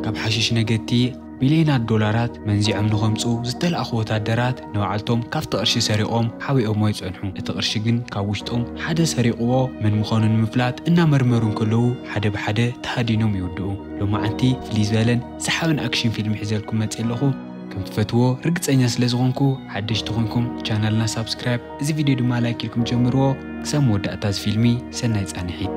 ካብ ሓሽሽ ነገድቲ ቢልዮናት ዶላራት መንዚዖም ንኸምጽኡ ዝተላእኹ ወታደራት ንባዕልቶም ካብቲ ቅርሺ ሰሪቖም ሓቢኦሞ ይጸንሑ። እቲ ቅርሺ ግን ካብ ውሽጦም ሓደ ሰሪቕዎ መን ምዃኑ ንምፍላጥ እናመርመሩ እንከለዉ ሓደ ብሓደ ተሃዲኖም ይውድኡ። ሎማዓንቲ ፍልይ ዝበለን ሰሓብን ኣክሽን ፊልም ሒዘልኩም መጽእ ኣለኹ። ከም ትፈትዎ ርግጸኛ ስለ ዝኾንኩ ሓደሽቲ ኮንኩም ቻናልና ሳብስክራይብ፣ እዚ ቪድዮ ድማ ላይክ ኢልኩም ጀምርዎ። ክሳብ መወዳእታ እዚ ፊልሚ ሰናይ ጻንሒት።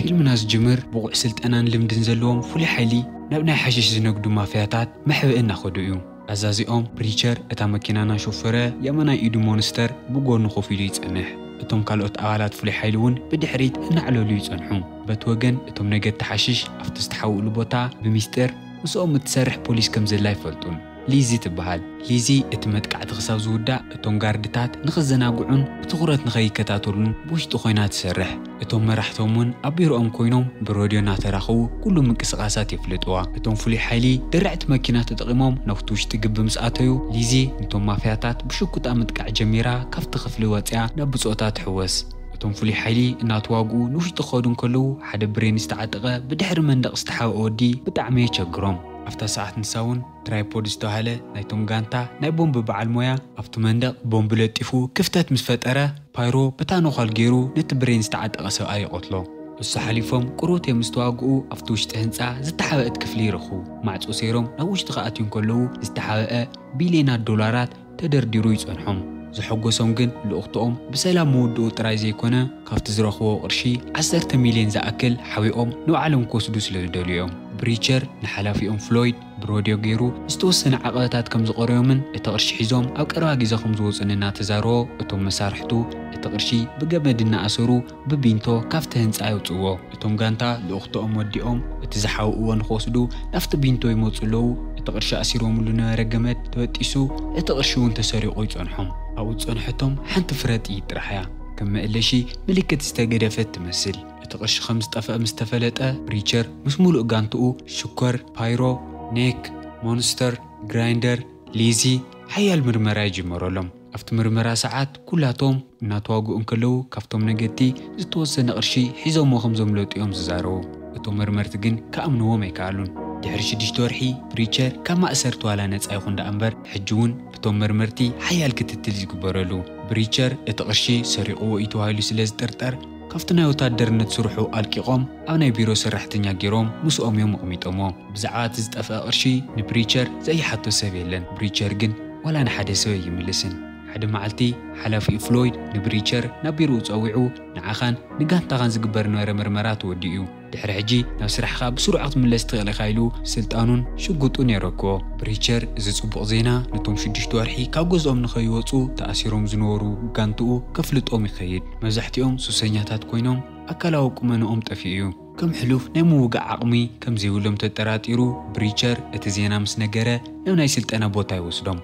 ፊልምና ዝጅምር ብቑዕ ስልጠናን ልምድን ዘለዎም ፍሉይ ሓይሊ ናብ ናይ ሓሽሽ ዝነግዱ ማፍያታት መሕብኢ እናኸዱ እዩ። ኣዛዚኦም ብሪቸር እታ መኪና እናሾፈረ የማናይ ኢዱ ሞንስተር ብጎኑ ኮፍ ኢሉ ይጸንሕ። እቶም ካልኦት ኣባላት ፍሉይ ሓይሊ እውን ብድሕሪት እናዕለሉ ይጸንሑ። በቲ ወገን እቶም ነገድቲ ሓሽሽ ኣብቲ ዝተሓውእሉ ቦታ ብሚስጥር ምስኦም እትሰርሕ ፖሊስ ከም ዘላ ኣይፈልጡን። ሊዚ ትበሃል። ሊዚ እቲ መጥቃዕቲ ክሳብ ዝውዳእ እቶም ጋርድታት ንኽዘናግዑን ብትኹረት ንኸይከታተሉን ብውሽጢ ኮይና ትሰርሕ። እቶም መራሕቶም እውን ኣብ ቢሮኦም ኮይኖም ብረድዮ እናተራኸቡ ኩሉ ምንቅስቓሳት የፍልጥዋ። እቶም ፍሉይ ሓይሊ ድርዕቲ መኪና ተጠቒሞም ናብቲ ውሽጢ ግቢ ምስ ኣተዩ ሊዚ ነቶም ማፍያታት ብሽኩጣ ምጥቃዕ ጀሚራ ካብቲ ክፍሊ ወፂኣ ናብ ብፆታ ትሕወስ። እቶም ፍሉይ ሓይሊ እናተዋግኡ ንውሽጢ ክኸዱ እንከለዉ ሓደ ብሬን ዝተዓጠቐ ብድሕሪ መንደቕ ዝተሓበአ ወዲ ብጣዕሚ የቸግሮም። ኣብታ ሰዓት ንሳ እውን ትራይፖድ ዝተባህለ ናይቶም ጋንታ ናይ ቦምብ በዓል ሞያ ኣብቲ መንደቕ ቦምብ ለጢፉ ክፍተት ምስ ፈጠረ ፓይሮ በታ ነዃል ገይሩ ነቲ ብሬን ዝተዓጠቐ ሰብኣይ ይቐትሎ። እሱ ሓሊፎም ቁሩብ ምስ ተዋግኡ ኣብቲ ውሽጢ ህንፃ ዝተሓበአት ክፍሊ ይረኽቡ። ማዕፆ ሰይሮም ናብ ውሽጢ ክኣትዩ እንከለዉ ዝተሓበአ ቢልዮናት ዶላራት ተደርዲሩ ይጸንሖም። ዘሐጎሶም ግን ልኡኽትኦም ብሰላም ምውድኡ ጥራይ ዘይኮነ ካብቲ ዝረኽብዎ ቅርሺ ዓሰርተ ሚልዮን ዝኣክል ሓቢኦም ንባዕሎም ክወስዱ ስለ ዝደልዩ እዮም። ብሪቸር ንሓላፊኦም ፍሎይድ ብሮድዮ ገይሩ ዝተወሰነ ዓቐበታት ከም ዝቐረዮምን እቲ ቅርሺ ሒዞም ኣብ ቀረባ ግዜ ከም ዝወፁን እናተዛረቦ እቶም መሳርሕቱ እቲ ቅርሺ ብገመድ እናኣሰሩ ብቢንቶ ካብቲ ህንጻ የውጽእዎ። እቶም ጋንታ ልኡኽትኦም ወዲኦም እቲ ዝሓውእዎ ንኽወስዱ ናብቲ ቢንቶ ይመጹ ኣለዉ። እቲ ቅርሺ ኣሲሮምሉ ነበረ ገመድ ተበጢሱ፣ እቲ ቅርሺ እውን ተሰሪቑ ይጸንሖም። ኣብኡ ዝጸንሐቶም ሓንቲ ፍረ ጥይት ጥራሕ እያ። ከም መእለሺ ምልክት ዝተገደፈት ትመስል። እቲ ቅርሺ ከም ዝጠፍአ ምስ ተፈለጠ ብሪቸር ምስ ሙሉእ ጋንትኡ ሽኮር፣ ፓይሮ፣ ኔክ፣ ሞንስተር፣ ግራይንደር፣ ሊዚ ሓያል ምርመራ ይጅመረሎም። ኣብቲ ምርመራ ሰዓት ኩላቶም እናተዋግኡ እንከለዉ ካብቶም ነገድቲ ዝተወሰነ ቅርሺ ሒዞሞ ከም ዘምለጡ እዮም ዝዛረቡ። እቶም መርመርቲ ግን ክኣምንዎም ኣይከኣሉን። ድሕሪ ሽዱሽተ ወርሒ ብሪቸር ካብ ማእሰርቲ ዋላ ነጻ ይኹን ደኣ እምበር ሕጂ እውን ብቶም መርመርቲ ሓያል ክትትል ዝግበረሉ። ብሪቸር እቲ ቅርሺ ሰሪቕዎ እዩ ተባሂሉ ስለ ዝጥርጠር ካብቲ ናይ ወታደርነት ስርሑ ኣልቂቖም ኣብ ናይ ቢሮ ሰራሕተኛ ገይሮም ምስኦም እዮም ኣቕሚጦሞ። ብዛዕባ እቲ ዝጠፍአ ቅርሺ ንብሪቸር ዘይሓቶ ሰብ የለን። ብሪቸር ግን ዋላ ንሓደ ሰብ ኣይምልስን። ሓደ መዓልቲ ሓላፊኡ ፍሎይድ ንብሪቸር ናብ ቢሮኡ ጸዊዑ ንዓኻን ንጋንታኻን ዝግበር ነበረ ምርመራ ተወዲኡ እዩ። ድሕሪ ሕጂ ናብ ስራሕኻ ብስሩዕ ክትምለስ ትኽእል ኢኻ ኢሉ ስልጣኑን ሽጉጡን የረክቦ። ብሪቸር እዚ ጽቡቕ ዜና ነቶም ሽዱሽተ ወርሒ ካብ ገዝኦም ንኸይወጹ ተኣሲሮም ዝነበሩ ጋንትኡ ከፍልጦም ይኸይድ። መብዛሕትኦም ሱሰኛታት ኮይኖም ኣካላዊ ቁመንኦም ጠፊኡ እዩ። ከም ሕሉፍ ናይ ምውጋእ ዓቕሚ ከም ዘይብሎም ተጠራጢሩ ብሪቸር እቲ ዜና ምስ ነገረ ናብ ናይ ስልጠና ቦታ ይወስዶም።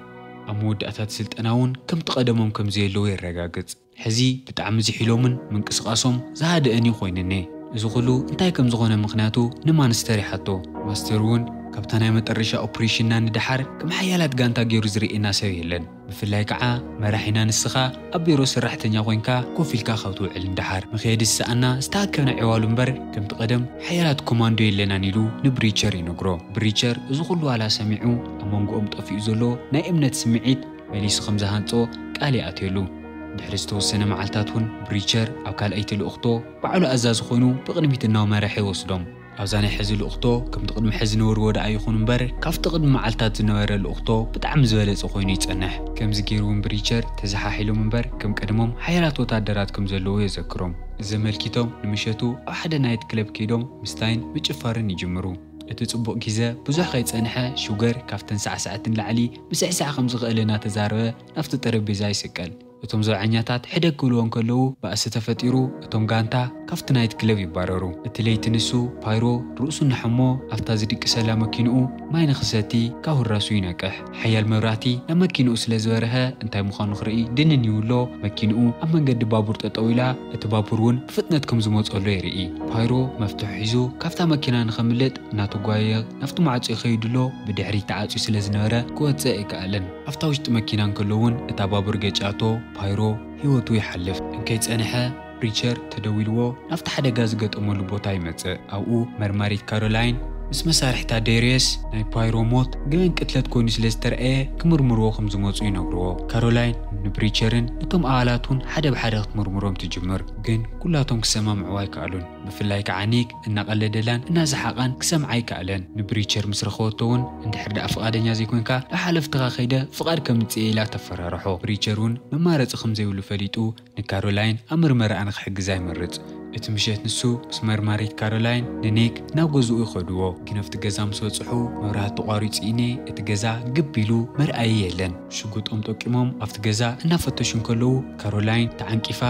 ኣብ መወዳእታ እቲ ስልጠና እውን ከምቲ ቀደሞም ከም ዘየለዉ የረጋግጽ። ሕዚ ብጣዕሚ ዝሒሎምን ምንቅስቓሶም ዝሃደአን እዩ ኮይንኒ። እዚ ኩሉ እንታይ ከም ዝኾነ ምኽንያቱ ንማንስተር ይሓቶ። ማስተር እውን ካብታ ናይ መጠረሻ ኦፕሬሽንና ንደሓር ከም ሓያላት ጋንታ ገይሩ ዝርእየና ሰብ የለን። ብፍላይ ከዓ መራሒና ንስኻ ኣብ ቢሮ ሰራሕተኛ ኮይንካ ኮፍ ኢልካ ካብ ትውዕል ንደሓር። መኸየዲ ዝሰኣና ዝተኣከብና ዕዋሉ እምበር ከምቲ ቀደም ሓያላት ኮማንዶ የለናን ኢሉ ንብሪቸር ይነግሮ። ብሪቸር እዚ ኩሉ ዋላ ሰሚዑ ኣብ መንጎኦም ጠፊኡ ዘሎ ናይ እምነት ስምዒት መሊሱ ከም ዝሃንጾ ቃል ይኣትየሉ። ድሕሪ ዝተወሰነ መዓልታት እውን ብሪቸር ኣብ ካልኣይቲ ልኡኽቶ ባዕሉ ኣዛዚ ኮይኑ ብቕድሚት እናመርሐ ይወስዶም። ኣብዛ ናይ ሕዚ ልኡኽቶ ከምቲ ቅድሚ ሕዚ ዝነበርዎ ደኣ ይኹን እምበር ካብቲ ቅድሚ መዓልታት ዝነበረ ልኡኽቶ ብጣዕሚ ዝበለጸ ኮይኑ ይጸንሕ። ከምዚ ገይሩ እውን ብሪቸር ተዘሓሒሎም እምበር ከም ቀደሞም ሓያላት ወታደራት ከም ዘለዉ የዘክሮም። እዚ ኣመልኪቶም ንምሸቱ ኣብ ሓደ ናይት ክለብ ከይዶም ምስታይን ምጭፋርን ይጅምሩ። እቲ ጽቡቕ ግዜ ብዙሕ ከይጸንሐ ሹገር ካብተን ሳዕሳዕቲ ንላዕሊ ምስዕሳዕ ከም ዝኽእል እናተዛረበ ናብቲ ጠረጴዛ ይስቀል። እቶም ዘብዓኛታት ሕደግ ክብልዎ እንከለዉ፣ ባእሲ ተፈጢሩ እቶም ጋንታ ካብቲ ናይት ክለብ ይባረሩ። እቲ ለይቲ ንሱ፣ ፓይሮ፣ ርእሱ እናሓሞ ኣብታ ዝድቅሰላ መኪንኡ ማይ ንኽሰቲ ካብ ህራሱ ይነቅሕ። ሓያል መብራህቲ ናብ መኪንኡ ስለ ዝበርሀ፣ እንታይ ምዃኑ ክርኢ ድንን ይብሎ። መኪንኡ ኣብ መንገዲ ባቡር ጠጠው ኢላ፣ እቲ ባቡር እውን ብፍጥነት ከም ዝመጸሉ የርኢ። ፓይሮ መፍትሑ ሒዙ ካብታ መኪና ንኸምልጥ እናተጓየየ ናብቲ ማዕጾ ይኸይድ ኣሎ። ብድሕሪት ተዓጽዩ ስለ ዝነበረ ክወጽእ ኣይከኣለን። ኣብታ ውሽጢ መኪና እንከሎ እውን እታ ባቡር ገጫቶ ፓይሮ ህይወቱ ይሓልፍ። እንከይጸንሐ ፕሪቸር ተደዊልዎ ናብቲ ሓደጋ ዝገጠመሉ ቦታ ይመጽእ። ኣብኡ መርማሪት ካሮላይን ምስ መሳርሕታ ዴርየስ ናይ ፓይሮ ሞት ገበን ቅትለት ኮይኑ ስለ ዝተረኣየ ክምርምርዎ ከም ዝመጹ ይነግርዎ። ካሮላይን ንፕሪቸርን ነቶም ኣባላት እውን ሓደ ብሓደ ክትምርምሮም ትጅምር፣ ግን ኩላቶም ክሰማምዕዋ ኣይከኣሉን። ብፍላይ ከዓ ኒክ እናቐለደላን እናሰሓቓን ክሰምዓ ኣይከኣለን። ንፕሪቸር ምስ ረኸበቶ እውን፣ እንድሕር ደኣ ፍቓደኛ ዘይኮንካ፣ ናብ ሓለፍትኻ ከይደ ፍቓድ ከምጽእ ኢላ ተፈራርሖ። ፕሪቸር እውን መማረጺ ከም ዘይብሉ ፈሊጡ፣ ንካሮላይን ኣብ ምርመራኣ ንክሕግዛ ይመርጽ። እቲ ምሸት ንሱ ምስ መርማሪት ካሮላይን ንኒክ ናብ ገዝኡ ይኸድዎ። ግን ኣብቲ ገዛ ምስ በጽሑ፣ መብራህቲ ተቋሪጹ ኢነ እቲ ገዛ ግብ ኢሉ መርኣዪ የለን። ሽጉጦም ጠቂሞም ኣብቲ ገዛ እናፈተሹ እንከለዉ፣ ካሮላይን ተዓንቂፋ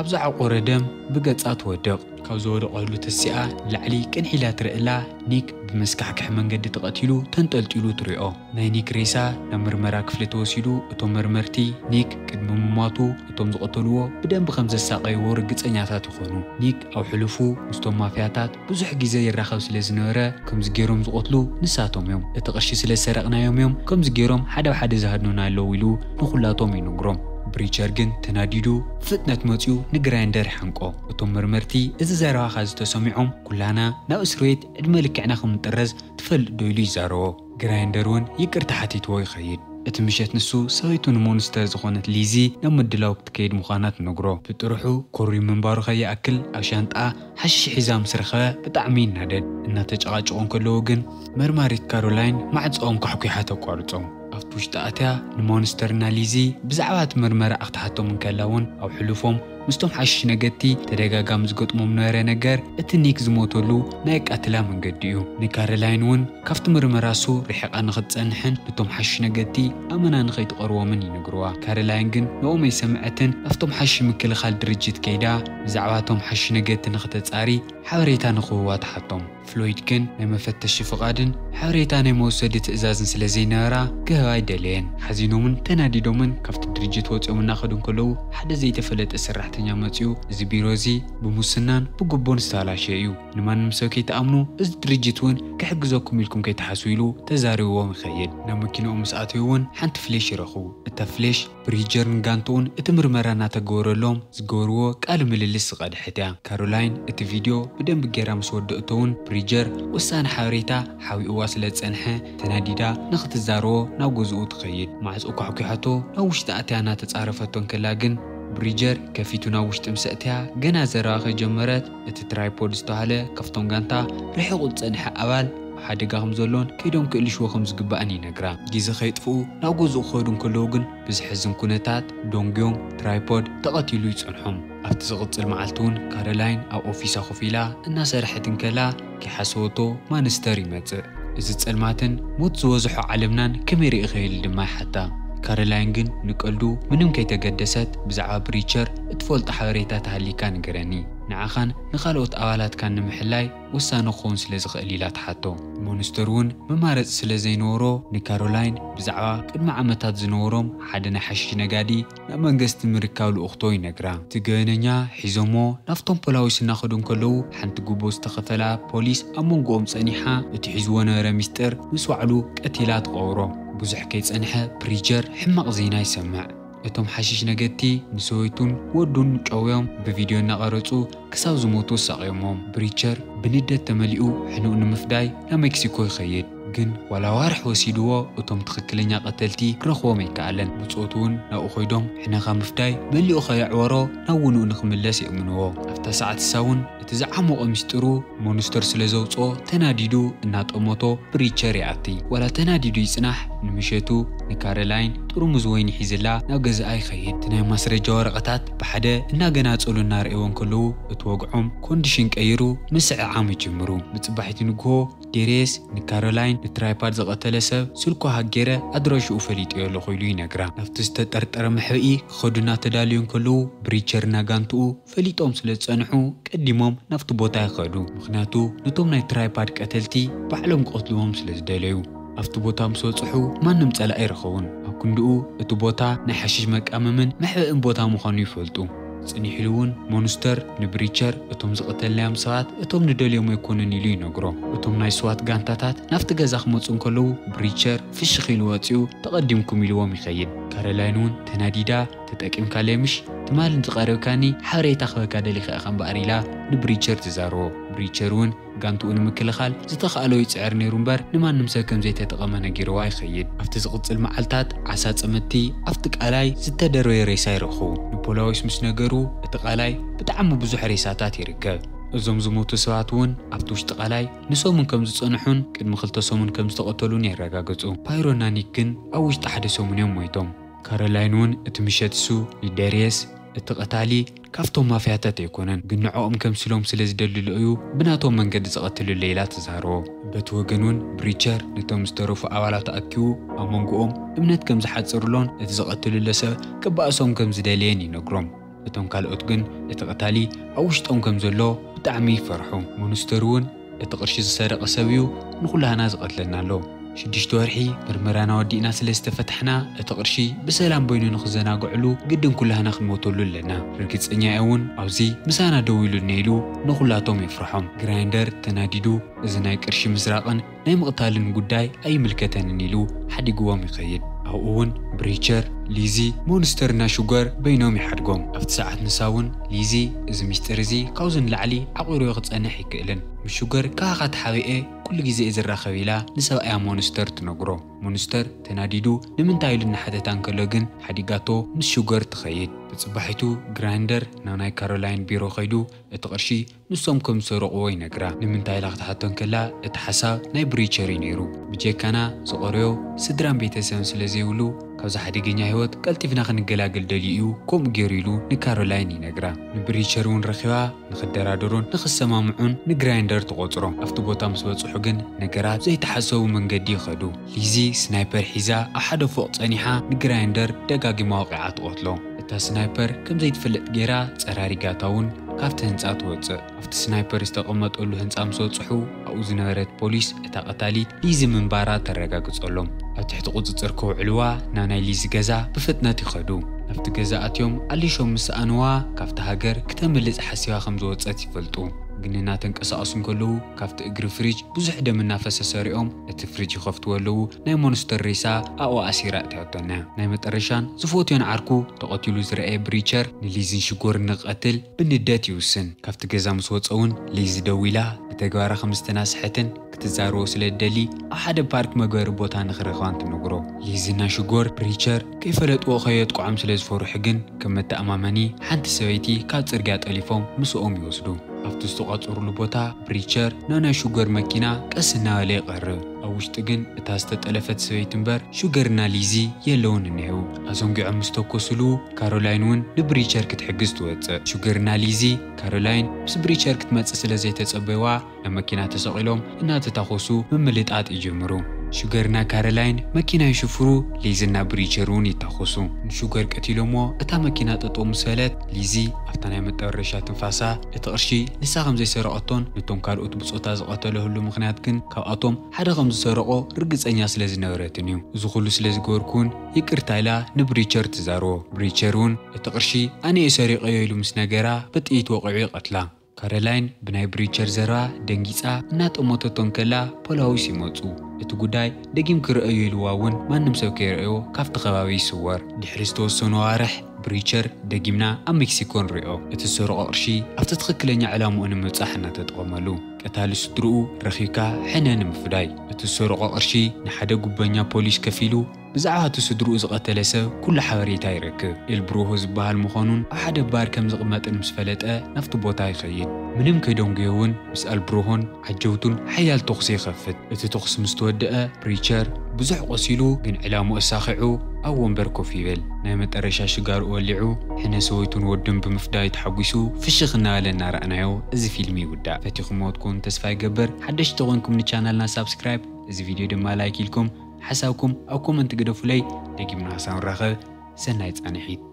ኣብ ዝዓቆረ ደም ብገጻ ትወድቕ። ካብ ዝወደቐሉ ተሲኣ ንላዕሊ ቅንሕ ኢላ ትርእላ፣ ኒክ ብመስካሕክሒ መንገዲ ተቐቲሉ ተንጠልጢሉ ትሪኦ። ናይ ኒክ ሬሳ ናብ ምርመራ ክፍሊ ተወሲዱ፣ እቶም መርመርቲ ኒክ ቅድሚ ምሟቱ እቶም ዝቐተልዎ ብደንቢ ከም ዘሳቐይዎ ርግጸኛታት ይኾኑ። ኒክ ኣብ ሕሉፉ ምስቶም ማፍያታት ብዙሕ ግዜ ይራኸብ ስለ ዝነበረ፣ ከምዚ ገይሮም ዝቐትሉ ንሳቶም እዮም። እቲ ቅርሺ ስለ ዝሰረቕናዮም እዮም ከምዚ ገይሮም ሓደ ብሓደ ዝሃድኑና ኣለዉ ኢሉ ንኹላቶም ይነግሮም። ብሪቸር ግን ተናዲዱ ፍጥነት መጺኡ ንግራይንደር ይሓንቆ። እቶም መርመርቲ እዚ ዘረባኻ ዝተሰሚዖም፣ ኩላና ናብ እስር ቤት ዕድመ ልክዕና ከም ንጥረዝ ትፈልጥ ዶ ኢሉ ይዛረቦ። ግራይንደር እውን ይቅርታ ሓቲትዎ ይኸይድ። እቲ ምሸት ንሱ ሰበይቱ ንሞንስተር ዝኾነት ሊዚ ናብ ምድላው ክትከይድ ምዃና ትነግሮ። ብጥርሑ ኮሪ ምንባሩ ከይኣክል ኣብ ሻንጣኣ ሓሽሽ ሒዛ ምስ ረኸበ ብጣዕሚ ይናደድ። እናተጨቓጨቑ እንከለዉ ግን መርማሪት ካሮላይን ማዕጾኦም ኳሕኲሓ ተቋርጾም። ኣብቲ ውሽጢ ኣትያ ንሞንስተርና ሊዚ ብዛዕባ እቲ መርመራ ክትሓቶም እንከላ እውን ኣብ ሕሉፎም ምስቶም ሓሽሽ ነገድቲ ተደጋጋሚ ዝገጥሞም ነበረ ነገር እቲ ኒክ ዝሞተሉ ናይ ኣቃትላ መንገዲ እዩ። ንካሮላይን እውን ካብቲ ምርመራ እሱ ርሒቓ ንኽትጸንሕን ነቶም ሓሽሽ ነገድቲ ኣመና ንኸይትቐርቦምን ይነግርዋ። ካሮላይን ግን ንኦም ኣይሰምዐትን ኣብቶም ሓሽሽ ምክልኻል ድርጅት ከይዳ ብዛዕባ እቶም ሓሽሽ ነገድቲ ንኽተጻሪ ሓበሬታ ንኽህብዋ ትሓቶም። ፍሎይድ ግን ናይ መፈተሺ ፍቓድን ሓበሬታ ናይ መወሰዲ ትእዛዝን ስለ ዘይነበራ ክህባ ኣይደለየን። ሓዚኖምን ተናዲዶምን ካብቲ ድርጅት ወጺኦም እናኸዱ እንከለዉ ሓደ ዘይተፈለጠ ሰራሕተኛ መጺኡ፣ እዚ ቢሮ እዚ ብሙስናን ብጉቦን ዝተበላሸ እዩ። ንማንም ሰብ ከይትኣምኑ፣ እዚ ድርጅት እውን ክሕግዘኩም ኢልኩም ከይትሓስቡ ኢሉ ተዛሪብዎም ይኸይድ። ናብ መኪንኦም ምስ ኣተዩ እውን ሓንቲ ፍሌሽ ይረኽቡ። እታ ፍሌሽ ብሪጀርን ጋንቶውን እቲ ምርመራ እናተገበረሎም ዝገበርዎ ቃለ ምልልስ ዝቐድሐት እያ። ካሮላይን እቲ ቪድዮ ብደንቢ ጌራ ምስ ወደእቶ እውን ብሪጀር ወሳኒ ሓበሬታ ሓቢእዋ ስለ ዝጸንሐ ተናዲዳ ንኽትዛረቦ ናብ ገዝኡ ትኸይድ። ማዕጾ ኳሕኲሓቶ ናብ ውሽጢ ኣትያ እናተጻረፈቶ እንከላ ግን ብሪጀር ከፊቱ ናብ ውሽጢ ምስ ኣእተያ ገና ዘረባ ከይጀመረት እቲ ትራይፖድ ዝተባህለ ካብቶም ጋንታ ርሒቑ ዝጸንሐ ኣባል ኣብ ሓደጋ ከም ዘሎን ከይዶም ክእልሽዎ ከም ዝግባእን ይነግራ። ግዜ ከይጥፍኡ ናብ ገዝኡ ክኸዱ እንከለዉ ግን ብዘሕዝን ኩነታት ዶንግዮንግ ትራይፖድ ተቐቲሉ ይጸንሖም። ኣብቲ ዝቕጽል መዓልቲ እውን ካሮላይን ኣብ ኦፊሳ ኮፍ ኢላ እናሰርሐት እንከላ ከይሓሰበቶ ማንስተር ይመጽእ። እዚ ጸልማትን ሞት ዝበዝሖ ዓለምናን ከመይ ርኢኺ ኢሉ ድማ ይሓታ። ካሮላይን ግን ንቀልዱ ምንም ከይተገደሰት ብዛዕባ ብሪቸር እትፈልጦ ሓበሬታ ተሃሊካ ንገረኒ፣ ንዓኻን ንኻልኦት ኣባላትካን ንምሕላይ ወሳኒ ክኸውን ስለ ዝኽእል ኢላ ትሓቶ። ሞንስተር እውን መማረጺ ስለ ዘይነበሮ ንካሮላይን ብዛዕባ ቅድሚ ዓመታት ዝነበሮም ሓደ ናይ ሓሽሽ ነጋዲ ናብ መንግስቲ ምርካብ ልኡኽቶ ይነግራ። እቲ ገበነኛ ሒዞሞ ናብቶም ፖላዊስ እናኸዱ እንከለዉ ሓንቲ ጉቦ ዝተኸፈላ ፖሊስ ኣብ መንጎኦም ጸኒሓ እቲ ሒዝዎ ነበረ ሚስጥር ምስ ባዕሉ ቀቲላ ትቐብሮ። ብዙሕ ከይጸንሐ ብሪጀር ሕማቕ ዜና ይሰምዕ። እቶም ሓሽሽ ነገድቲ ንሰበይቱን ወዱን ጨውዮም ብቪድዮ እናቐረጹ ክሳብ ዝሞቱ ኣሳቕዮሞም። ብሪቸር ብንደት ተመሊኡ ሕኑቕ ንምፍዳይ ናብ ሜክሲኮ ይኸይድ። ግን ዋላ ዋርሕ ወሲድዎ እቶም ትኽክለኛ ቀተልቲ ክረኽቦም ኣይከኣለን። ብጾቱ እውን ናብኡ ኸይዶም ሕነኻ ምፍዳይ መሊኡ ከየዕወሮ ናብ ውንኡ ንኽምለስ የእምንዎ። ኣብታ ሰዓት እሳ እውን እቲ ዝዓሞቐ ሚስጥሩ ሞንስተር ስለ ዘውጽኦ ተናዲዱ እናጠመቶ ብሪቸር ይኣቲ። ዋላ ተናዲዱ ይጽናሕ ንምሸቱ ንካሮላይን ጥርሙዝ ወይኒ ሒዝላ ናብ ገዛኣ ይኸይድ። እቲ ናይ ማስረጃ ወረቐታት ብሓደ እናገናጸሉ እናረእይዎ እንከለዉ፣ እቲ ወግዖም ኮንዲሽን ቀይሩ ምስዕዓም ይጅምሩ። ብጽባሒቲ ንግሆ፣ ዴሬስ ንካሮላይን ንትራይፓድ ዝቐተለ ሰብ ስልኩ ሃገረ ኣድራሽኡ ፈሊጠዮ ኣለኹ ኢሉ ይነግራ። ናብቲ ዝተጠርጠረ መሕብኢ ክኸዱ እናተዳለዩ እንከለዉ፣ ብሪቸር እናጋንትኡ ፈሊጦም ስለ ዝጸንሑ፣ ቀዲሞም ናብቲ ቦታ ይኸዱ። ምኽንያቱ፣ ነቶም ናይ ትራይፓድ ቀተልቲ ባዕሎም ክቐትልዎም ስለ ዝደለዩ። ኣብቲ ቦታ ምስ በጽሑ፣ ማንም ጸላኢ ኣይረኸቡን። ኣብ ክንድኡ፣ እቲ ቦታ ናይ ሓሽሽ መቃመምን መሕብእን ቦታ ምዃኑ ይፈልጡ። ጽኒሕ ኢሉ እውን፣ ሞንስተር ንብሪቸር፣ "እቶም ዝቐተልናዮም ሰባት፣ እቶም ንደልዮም ኣይኮኑን" ኢሉ ይነግሮ። እቶም ናይ ስዋት ጋንታታት ናብቲ ገዛ ክመጹ እንከለዉ፣ ብሪቸር ፍሽኽ ኢሉ ወጺኡ፣ "ተቐዲምኩም" ኢልዎም ይኸይድ። ካሮላይን እውን ተናዲዳ፣ "ተጠቂምካለይ ምሽ? ትማሊ እንተቐሪብካኒ፣ ሓበሬታ ክህበካ ደሊኻ ኢኻ እምበኣር" ኢላ ንብሪቸር ትዛረቦ። ብሪቸር እውን ጋንትኡ ንምክልኻል ዝተኻእሎ ይጽዕር ነይሩ እምበር፣ ንማንም ሰብ ከም ዘይተጠቐመ ነጊርዋ ይኸይድ። ኣብቲ ዝቕጽል መዓልታት፣ ዓሳ ጽምቲ ኣብቲ ቀላይ ዝተደርበየ ሬሳ ይረኽቡ። ንፖላዊስ ምስ ነገሩ፣ እቲ ቀላይ ብጣዕሚ ብዙሕ ሬሳታት ይርከብ። እዞም ዝሞቱ ሰባት እውን ኣብቲ ውሽጢ ቀላይ ንሰሙን ከም ዝጸንሑን ቅድሚ ክልተ ሰሙን ከም ዝተቐተሉን የረጋግጹ። ፓይሮን ናኒክ ግን ኣብ ውሽጢ ሓደ ሰሙን እዮም ሞይቶም። ካሮላይን እውን እቲ ምሸት እሱ ንደርየስ፣ እቲ ቀታሊ ካብቶም ማፍያታት ኣይኮነን፣ ግን ንዕኦም ከምስሎም ስለ ዝደልሎ እዩ ብናቶም መንገዲ ዝቐትልሎ ኢላ ትዛረቦ። በቲ ወገን እውን ብሪቸር ነቶም ዝተረፉ ኣባላት ኣኪቡ ኣብ መንጎኦም እምነት ከም ዝሓጽርሎን እቲ ዝቐትልሎ ሰብ ክባእሶም ከም ዝደለየን ይነግሮም። እቶም ካልኦት ግን እቲ ቀታሊ ኣብ ውሽጦም ከም ዘሎ ብጣዕሚ ይፈርሑ። ሞንስተር እውን እቲ ቅርሺ ዝሰረቐ ሰብ እዩ ንኹላህና ዝቐትለና ኣሎ። ሽዱሽተ ወርሒ ምርመራና ወዲእና ስለ ዝተፈታሕና፣ እቲ ቅርሺ ብሰላም በይኑ ንኽዘናግዕሉ ግድን ኩላህና ክንሞተሉ ኣለና። ርግጸኛ እየ እውን ኣብዚ ምሳና ደው ኢሉ እኒሀ ኢሉ ንኹላቶም የፍርሖም። ግራይንደር ተናዲዱ፣ "እዚ ናይ ቅርሺ ምስራቕን ናይ ምቕታልን ጉዳይ ኣይምልከተንን" ኢሉ ሓዲግዎም ይኸይድ። ኣብኡ እውን ብሪቸር፣ ሊዚ፣ ሞንስተርና ሹገር በይኖም ይሓድጎም። ኣብቲ ሰዓት ንሳ እውን፣ "ሊዚ፣ እዚ ሚስጥር እዚ ካብዚ ንላዕሊ ዓቑርዮ ክጸንሕ ኣይክእልን። ምስ ሹገር ካኻ ተሓቢኤ ኩሉ ግዜ እየ ዝራኸብ" ኢላ ንሰብኣያ ሞንስተር ትነግሮ። ሞንስተር ተናዲዱ ንምንታይ ኢሉ እናሓተታ እንከሎ ግን ሓዲጋቶ ምስ ሹገር ትኸይድ። ብጽባሒቱ ግራይንደር ናብ ናይ ካሮላይን ቢሮ ከይዱ እቲ ቅርሺ ንሶም ከም ዝሰረቕዎ ይነግራ። ንምንታይ ኢላ ክትሓቶ እንከላ እቲ ሓሳብ ናይ ብሪቸር እዩ ነይሩ። ብጀካና ዝቐርዮ ስድራን ቤተሰብን ስለ ዘይብሉ ካብዚ ሓደገኛ ህይወት ቀልጢፍና ክንገላገል ደልዩ እዩ ከምኡ ገይሩ ኢሉ ንካሮላይን ይነግራ። ንብሪቸር እውን ረኺባ ንኽደራደሩን ንኽሰማምዑን ንግራይንደር ትቖጽሮ። ኣብቲ ቦታ ምስ በጽሑ ግን ነገራት ዘይተሓሰቡ መንገዲ ይኸዱ። ሊዚ ስናይፐር ሒዛ ኣብ ሓደ ፎቕ ጸኒሓ ንግራይንደር ደጋጊማ ወቒዓ ትቐትሎ። እታ ስናይፐር ከም ዘይትፈልጥ ገይራ ጸራሪጋታ እውን ካብቲ ህንጻ ትወጽእ። ኣብቲ ስናይፐር ዝተቐመጠሉ ህንጻ ምስ በጽሑ ኣብኡ ዝነበረት ፖሊስ እታ ቀታሊት ሊዚ ምንባራ ተረጋግጸሎም። ኣብ ትሕቲ ቁጽጽር ከውዕልዋ ናብ ናይ ሊዚ ገዛ ብፍጥነት ይኸዱ። ናብቲ ገዛ ኣትዮም ኣሊሾም ምስ ሰኣንዋ ካብቲ ሃገር ክተምልጥ ሓሲባ ከም ዝወጸት ይፈልጡ። ግን እናተንቀሳቐሱ እንከለዉ ካብቲ እግሪ ፍሪጅ ብዙሕ ደም እናፈሰሰ ሪኦም እቲ ፍሪጅ ይኸፍትዎ ኣለዉ። ናይ ሞንስተር ሬሳ ኣብኡ ኣሲራ እትያቶና። ናይ መጠረሻን ዝፈትዮን ዓርኩ ተቐቲሉ ዝረኣየ ብሪቸር ንሊዝን ሽጎርን ንክቐትል ብንደት ይውስን። ካብቲ ገዛ ምስ ወጸ እውን ሊዝ ደዊላ ብተግባራ ከም ዝተናስሐትን ክትዛረቦ ስለ ትደሊ ኣብ ሓደ ፓርክ መግበሪ ቦታ ንክረኽባን ትነግሮ። ሊዝና ሽጎር ብሪቸር ከይፈለጥዎ ከየጥቅዖም ስለ ዝፈርሑ ግን ከም መተኣማመኒ ሓንቲ ሰበይቲ ካብ ጽርግያ ጠሊፎም ምስኦም ይወስዱ። ኣብቲ ዝተቋጸሩሉ ቦታ ብሪቸር ናብ ናይ ሽጎር መኪና ቀስ እናበለ ይቐርብ። ኣብ ውሽጢ ግን እታ ዝተጠለፈት ሰበይቲ እምበር ሹገርና ሊዚ የለውን እኒሄው። ኣዘንጊዖም ምስ ተኮስሉ ካሮላይን እውን ንብሪቸር ክትሕግዝ ትወፅእ። ሹገርና ሊዚ ካሮላይን ምስ ብሪቸር ክትመፅእ ስለ ዘይተፀበይዋ ናብ መኪና ተሰቒሎም እናተታኮሱ ምምልጣጥ ይጅምሩ። ሹገርና ካሮላይን መኪና ይሽፍሩ፣ ሊዝና ብሪቸር እውን ይታኮሱ። ንሹገር ቀቲሎሞ እታ መኪና ጠጠው ምስ በለት ሊዚ ኣብታ ናይ መጠረሻ ትንፋሳ እቲ ቅርሺ ንሳ ከም ዘይሰረቐቶን ነቶም ካልኦት ብጾታ ዝቐተለህሉ ምኽንያት ግን ካብኣቶም ሓደ ከም ዝሰረቖ ርግጸኛ ስለ ዝነበረትን እዩ። እዚ ኩሉ ስለ ዝገበርኩ እውን ይቅርታ ኢላ ንብሪቸር ትዛርቦ። ብሪቸር እውን እቲ ቅርሺ ኣነ እየ ሰሪቐዮ ኢሉ ምስ ነገራ ብጥይት ወቒዑ ይቐትላ። ካሮላይን ብናይ ብሪቸር ዘረባ ደንጊጻ እናጠመተቶ እንከላ ፖላዊስ ይመጹ። እቲ ጉዳይ ደጊም ክርእዮ ኢልዋ እውን ማንም ሰብ ከይርእዮ ካብቲ ከባቢ ይስወር። ድሕሪ ዝተወሰኑ ኣዋርሕ ብሪቸር ደጊምና ኣብ ሜክሲኮ ንሪኦ። እቲ ዝሰረቖ ቅርሺ ኣብቲ ትኽክለኛ ዕላምኡ ንምብጻሕ እናተጠቐመሉ። ቀታሊ ስድርኡ ረኺብካ ሕነ ንምፍዳይ። እቲ ዝሰረቖ ቅርሺ ንሓደ ጉበኛ ፖሊስ ከፊሉ ብዛዕባ እቲ ስድርኡ ዝቐተለ ሰብ ኩሉ ሓበሬታ ይረክብ። ኤልብሩሆ ዝበሃል ምዃኑን ኣብ ሓደ ባር ከም ዝቕመጥን ምስ ፈለጠ ናብቲ ቦታ ይኸይድ። ምንም ከይደንጉዮ እውን ምስ ኣልብሩሆን ዓጀውቱን ሓያል ተኹሲ ይኸፍት። እቲ ተኹሲ ምስ ተወደአ ፕሪቸር ብዙሕ ቆሲሉ ግን ዕላምኡ ኣሳኺዑ ኣብ ወንበር ኮፍ ይብል። ናይ መጠረሻ ሽጋርኡ ወሊዑ ሕነ ሰበይቱን ወዱን ብምፍዳዩ ተሓጒሱ ፍሽኽ እናበለ እናረኣናዮ እዚ ፊልም ይውዳእ። ፈቲኹምዎ ትኮኑ ተስፋ ይገብር። ሓደሽቲ ተኾንኩም ንቻናልና ሳብስክራይብ፣ እዚ ቪድዮ ድማ ላይክ ኢልኩም ሓሳብኩም ኣብ ኮመንት ግደፉለይ። ደጊምና ክሳብ ንራኸብ ሰናይ ጻንሒት።